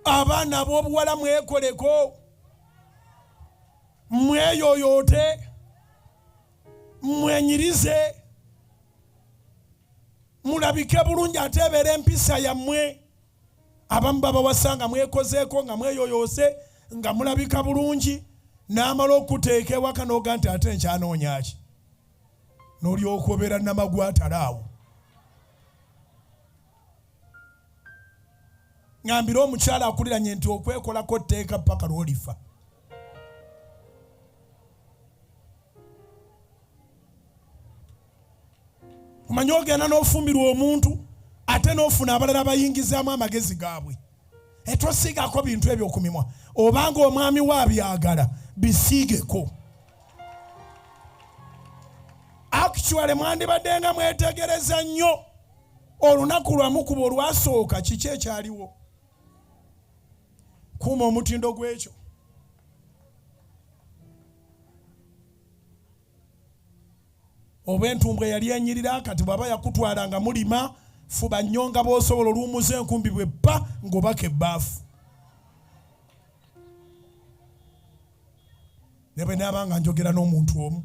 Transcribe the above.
Abaana ab'obuwala mwekoleko, mweyoyoote, mwenyirize, mulabike bulungi, ate ebeera empisa yammwe. Abamu babawasa nga mwekozeeko, nga mweyoyoose, nga mulabika bulungi, n'amala okuteeka ewaka n'oga nti ate nkyanoonya ki? N'olyoka obeera namagwatala awo. Ngambira omukyala akuliranye nti okwekolako tteeka paka lw'olifa. Omanyi ogenda n'ofumbirwa omuntu ate n'ofuna abalala abayingizaamu amagezi gaabwe. Etosiigako bintu ebyo ku mimwa, obanga omwami we abyagala bisiigeko. Actually mwandibadde nga mwetegereza nnyo olunaku lwamukuba olwasooka kiki ekyaliwo. Kuuma omutindo gw'ekyo. Oba entumbwe yali enyirira, kati bw'aba yakutwala nga mulima, fuba nnyo nga bw'osobola oluwumuza enkumbi bwe ppa ng'obaka ebbaafu. Ne bwe naaba nga njogera n'omuntu omu.